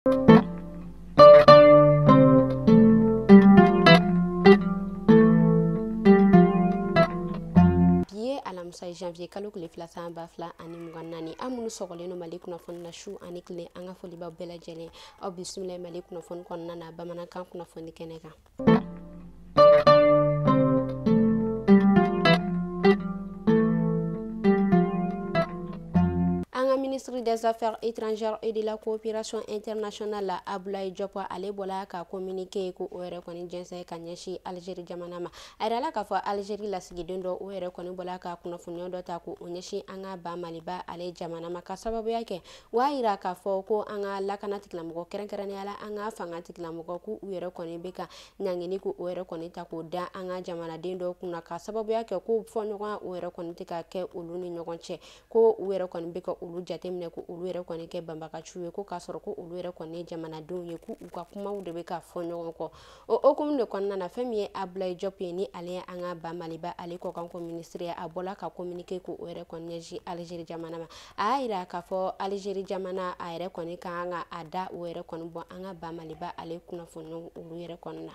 Bi ye alamisa ye, janvier kalo tile 2 san 2024. An minnu sɔgɔlen don Mali kunnafoni na su ani tile, an ka foli b'aw bɛɛ lajɛlen. Aw bisimila Mali kunnafoni kɔnɔna na bamanankan kunnafoni kɛnɛ kan. Ministre des Affaires étrangères et de la coopération internationale Abdoulaye Diop, ale bɔla ka communiqué ko o yɛrɛ kɔni jɛnsɛn ka ɲɛsin Algérie jamana ma. A yirala k'a fɔ Algérie lasigiden dɔ o yɛrɛ kɔni bɔla ka kunnafoniya dɔ ta ko o ɲɛsin an ka ba Maliba ale jamana ma, ka sababuya kɛ o y'a yira k'a fɔ ko an ka lakana tigilamɔgɔ, kɛrɛnkɛrɛnnenya la an ka fanga tigilamɔgɔ, k'u yɛrɛ kɔni bɛ ka ɲangini ko o yɛrɛ kɔni ta k'o da an ka jamanaden dɔw kunna, ka sababuya kɛ ko fɔɲɔgɔnya o yɛrɛ kɔni tɛ ka kɛ olu ni ɲɔgɔn cɛ, ko u yɛrɛ kɔni bɛ ka olu jateminɛ ko olu yɛrɛ kɔni kɛ banbagaciw ye, ko k'a sɔrɔ ko olu yɛrɛ kɔni ye jamanadenw ye, k'u ka kumaw de bɛ ka fɔ ɲɔgɔn kɔ. O hukumu de kɔnɔna na, fɛn min ye Abdoulaye Diop ye, ni ale ye an ka ba Maliba ale kɔkanko ministre ye, a bɔla ka communiqué ko o yɛrɛ kɔni ɲɛsin Algérie jamana ma. A y'a yira k'a fɔ Algérie jamana a yɛrɛ kɔni ka kan ka a da o yɛrɛ kɔni bɔ an ka ba Maliba ale kunnafoniyaw olu yɛrɛ kɔni na.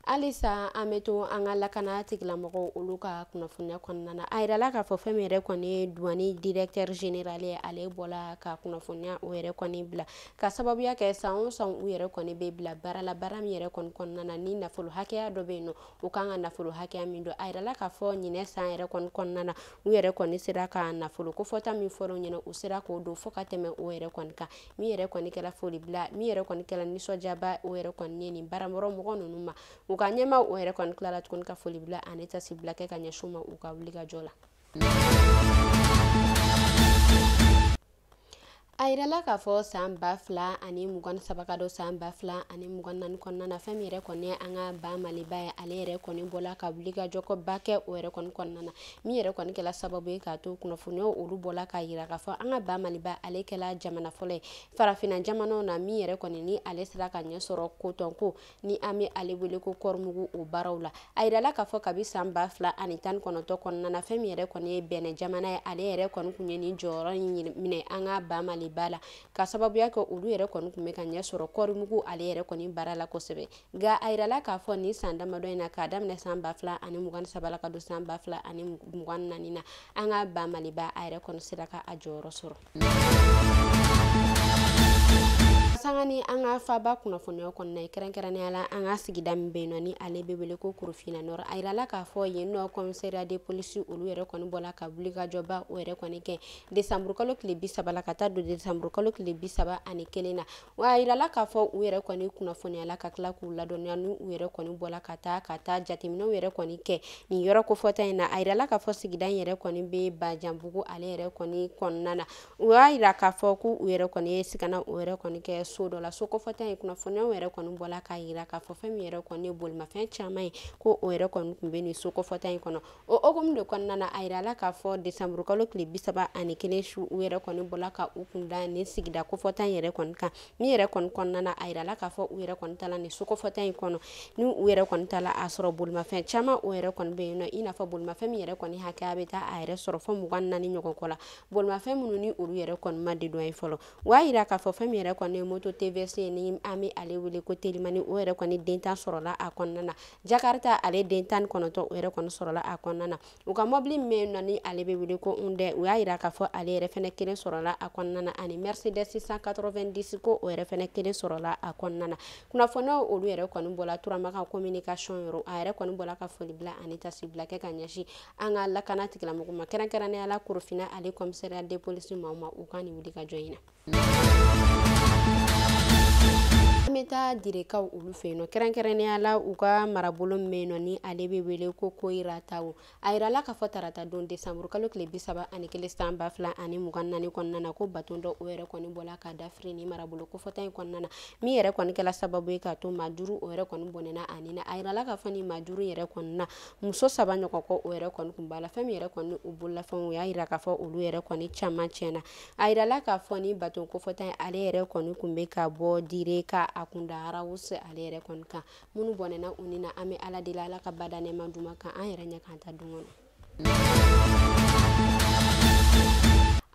Halisa an bɛ to an ka lakana tigilamɔgɔw olu ka kunnafoniya kɔnɔna na. A yirala k'a fɔ fɛn min yɛrɛ kɔni ye douane directeur général ye, ale bɔla ka kunnafoniya o yɛrɛ kɔni bila, ka sababuya kɛ san o san u yɛrɛ kɔni bɛ bila baara la, baara min yɛrɛ kɔni kɔnɔna na ni nafolo hakɛya dɔ bɛ yen nɔ, u kan ka nafolo hakɛya min don. A yirala k'a fɔ ɲinɛ san yɛrɛ kɔni kɔnɔna na, u yɛrɛ kɔni sera ka nafolo kofɔta min fɔra u ɲɛna, u sera k'o don fo ka tɛmɛ o yɛrɛ kɔni kan. Min yɛrɛ kɔni kɛra foli bila, min yɛrɛ kɔni kɛra nisɔndiyaba o yɛrɛ kɔni ye nin baaramɔgɔ mɔgɔ ninnu ma, u ka ɲɛma o yɛrɛ kɔni tilala tuguni ka foli bila ani tasi bila kɛ ka ɲɛsin u ma u ka wulikajɔ la. A yirala k'a fɔ san 2023 ka don san 2024 kɔnɔna na, fɛn min yɛrɛ kɔni ye an ka ba Maliba ye, ale yɛrɛ kɔni bɔla ka wulikajɔba kɛ o yɛrɛ kɔni kɔnɔna na, min yɛrɛ kɔni kɛla sababu ye k'a to kunnafoniyaw olu bɔla k'a yira k'a fɔ an ka ba Maliba ale kɛla jamana fɔlɔ ye farafinna jamanaw na, min yɛrɛ kɔni ni ale sera ka ɲɛ sɔrɔ kotɔnko ni an bɛ ale wele ko kɔrimugu o baaraw la. A yirala k'a fɔ kabi san 2019 kɔnɔna na, fɛn min yɛrɛ kɔni ye Bɛnɛ jamana ye, ale yɛrɛ kɔni kun ye nin jɔyɔrɔ in minɛ an ka ba Maliba la, ka sababuya kɛ olu yɛrɛ kɔni kun bɛ ka ɲɛ sɔrɔ kɔrimugu ale yɛrɛ kɔni baara la kosɛbɛ. Nka a yirala k'a fɔ nin san damadɔ in na, k'a daminɛ san 2023 la ka don san 2024 na, an ka ba Maliba a yɛrɛ kɔni sera ka a jɔyɔrɔ sɔrɔ. Sanga ni an ka faba kunnafoniyaw kɔnɔna ye, kɛrɛnkɛrɛnnenya la an ka sigida min bɛ yen nɔ ni ale bɛ wele ko Korofina Nord. A yirala k'a fɔ yen nɔ commissariat de police olu yɛrɛ kɔni bɔla ka wulikajɔba o yɛrɛ kɔni kɛ décembre kalo tile 30 la ka taa don décembre kalo tile 31 na. Wa a yirala k'a fɔ u yɛrɛ kɔni kunnafoniyala ka tila k'u ladɔnniya n'u yɛrɛ kɔni bɔla ka taa jateminɛw yɛrɛ kɔni kɛ nin yɔrɔ kofɔta in na. A yirala k'a fɔ sigida in yɛrɛ kɔni bɛ Bajanbugu ale yɛrɛ kɔni kɔnɔna na. U y'a yira k'a fɔ k'u yɛrɛ kɔni ye sigana o yɛrɛ kɔni kɛ so dɔ la. So kɔfɛta in kunnafoniyaw yɛrɛ kɔni bɔla k'a yira k'a fɔ fɛn min yɛrɛ kɔni ye bolimafɛn caman ye, ko o yɛrɛ kɔni tun bɛ nin so kɔfɛta in kɔnɔ. O hukumu de kɔnɔna na, a yirala k'a fɔ décembre kalo tile 31 su u yɛrɛ kɔni bɔla ka u kun da nin sigida kofɔta in yɛrɛ kɔni kan. Min yɛrɛ kɔni kɔnɔna na, a yirala k'a fɔ u yɛrɛ kɔni taala nin so kɔfɛta in kɔnɔ, ni u yɛrɛ kɔni taala a sɔrɔ bolimafɛn caman o yɛrɛ kɔni bɛ yen nɔ, i n'a fɔ bolimafɛn min yɛrɛ kɔni hakɛya bɛ taa a yɛrɛ sɔrɔ fo 24 ɲɔgɔn kɔ la, bolimafɛn minnu ni olu yɛrɛ kɔni ma dédouaner fɔlɔ. U y'a yira k'a fɔ fɛn min yɛrɛ kɔni ye moto TVC ni an bɛ ale wele ko telimani, o yɛrɛ kɔni den 10 sɔrɔla a kɔnɔna na. Jakarta ale den 19 o yɛrɛ kɔni sɔrɔla a kɔnɔna na. U ka mobili min bɛ yen nɔ ni ale bɛ wele ko Hyundai, u y'a yira k'a fɔ ale yɛrɛ fɛnɛ kelen sɔrɔla a kɔnɔna na, ani Mercedes 190 ko o yɛrɛ fɛnɛ kelen sɔrɔla a kɔnɔna na. Kunnafoniyaw olu yɛrɛ kɔni bɔla Turamakan communication yɔrɔ, a yɛrɛ kɔni bɔla ka foli bila ani tasi bila kɛ ka ɲɛsin an ka lakana tigilamɔgɔw ma, kɛrɛnkɛrɛnnenya la Korofina ale commissariat de police maaw ma, u ka nin wulikajɔ in na. An bɛ taa Direkaw olu fɛ yen nɔ, kɛrɛnkɛrɛnnenya la u ka marabolo min bɛ yen nɔ ni ale bɛ wele ko Koyirataw. A yirala k'a fɔ tarata don décembre kalo tile 31 san 2024 kɔnɔna na, ko baton dɔ o yɛrɛ kɔni bɔla ka dafiri ni marabolo kofɔta in kɔnɔna na, min yɛrɛ kɔni kɛla sababu ye k'a to maa 5 o yɛrɛ kɔni bɔnɛna a ni na. A yirala k'a fɔ ni maa 5 yɛrɛ kɔni na, muso 3 ɲɔgɔn kɔ o yɛrɛ kɔni kun b'a la. Fɛn min yɛrɛ kɔni u bololafɛnw, u y'a yira k'a fɔ olu yɛrɛ kɔni caman tiɲɛna. A yirala k'a fɔ ni baton kofɔta in ale yɛrɛ kɔni kun bɛ ka bɔ Dire ka a kunda Arawusi ale yɛrɛ kɔni kan. Minnu bɔnɛna u ni na, an bɛ Ala deli Ala ka bada nɛɛma d'u ma, kan an yɛrɛ ɲɛ k'an ta dun kɔnɔ.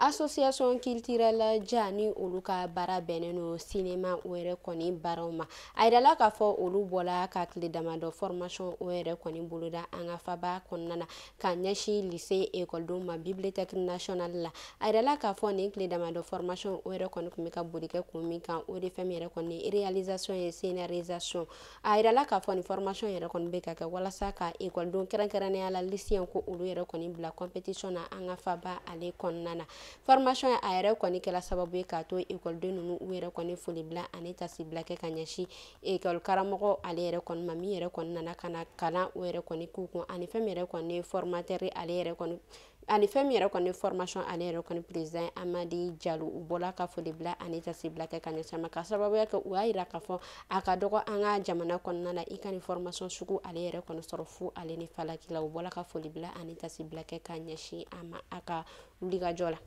Association culturelle ja ni olu ka baara bɛnnen don cinéma o yɛrɛ kɔni baaraw ma. A yirala k'a fɔ olu bɔla ka tile damadɔ formation o yɛrɛ kɔni boloda an ka faba kɔnɔna na ka ɲɛsin lycée ekɔlidenw ma bibliothèque nationale la. A yirala k'a fɔ nin tile damadɔ formation o yɛrɛ kɔni tun bɛ ka boli kɛ kun min kan, o de fɛn min yɛrɛ kɔni réalisation ye scénarisation. A yirala k'a fɔ nin formation yɛrɛ kɔni bɛ ka kɛ walasa ka ekɔlidenw kɛrɛnkɛrɛnnenya la lycéen ko olu yɛrɛ kɔni bila compétition na an ka faba ale kɔnɔna na. Formation a yɛrɛ kɔni kɛla sababu ye k'a to ekɔliden ninnu u yɛrɛ kɔni foli bila ani tasibila kɛ ka ɲɛsin ekɔli karamɔgɔ ale yɛrɛ kɔni ma, min yɛrɛ kɔni nana ka na kalan o yɛrɛ kɔni k'u kun, ani fɛn min yɛrɛ kɔni ye formateur ale yɛrɛ kɔni, ani fɛn min yɛrɛ kɔni formation ale yɛrɛ kɔni président Amadi Jalo. U bɔla ka foli bila ani tasibila kɛ ka ɲɛsin a ma, ka sababuya kɛ u y'a yira k'a fɔ a ka dɔgɔ an ka jamana kɔnɔna na i ka nin formation sugu ale yɛrɛ kɔni sɔrɔ fu ale ni falaki la. U bɔla ka foli bila ani tasibila kɛ ka ɲɛsin a ma a ka wulikajɔ la.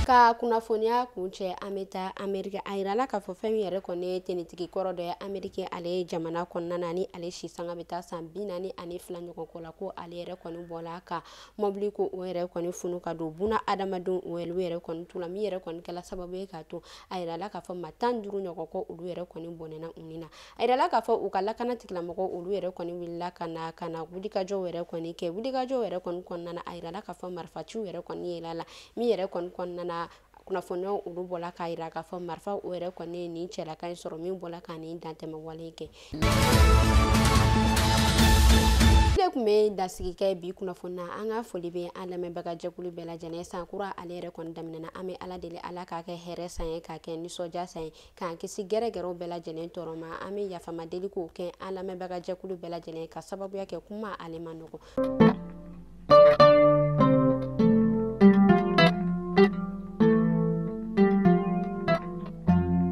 Ka kunnafoniya kuncɛ, an bɛ taa Ameriki. A yirala k'a fɔ fɛn min yɛrɛ kɔni ye tenitigi kɔrɔ dɔ ye Ameriki ale ye jamana kɔnɔna na, ni ale si sanga bɛ taa san 42 ɲɔgɔn kɔ la, ko ale yɛrɛ kɔni bɔla ka mɔbili ko o yɛrɛ kɔni funu ka don buna adamadenw o yɛrɛ kɔni tu la, min yɛrɛ kɔni kɛla sababu ye k'a to a yirala k'a fɔ maa 15 ɲɔgɔn kɔ olu yɛrɛ kɔni bɔnɛna u ni na. A yirala k'a fɔ u ka lakana tigilamɔgɔw olu yɛrɛ kɔni wulila ka na wulikajɔw yɛrɛ kɔni kɛ. Wulikajɔw yɛrɛ kɔni kɔnɔna na, a yirala k'a fɔ marifaciw yɛrɛ kɔni yɛlɛla la, min yɛrɛ kɔni kɔnɔna na kunnafoniyaw olu bɔla k'a yira k'a fɔ marifa o yɛrɛ kɔni ye nin cɛlaka in sɔrɔ, min bɔla ka nin dantɛmɛ wale kɛ. Ne tun bɛ dasigi kɛ bi kunnafoni na. An ka foli bɛ an lamɛnbaga jɛkulu bɛɛ lajɛlen. San kura ale yɛrɛ kɔni daminɛna, an bɛ Ala deli Ala k'a kɛ hɛrɛ san ye, k'a kɛ nisɔndiya san ye, k'an kisi gɛrɛgɛrɛw bɛɛ lajɛlen tɔɔrɔ ma. An bɛ yafama deli k'o kɛ an lamɛnbaga jɛkulu bɛɛ lajɛlen ka sababuya kɛ kuma ale ma nɔgɔ.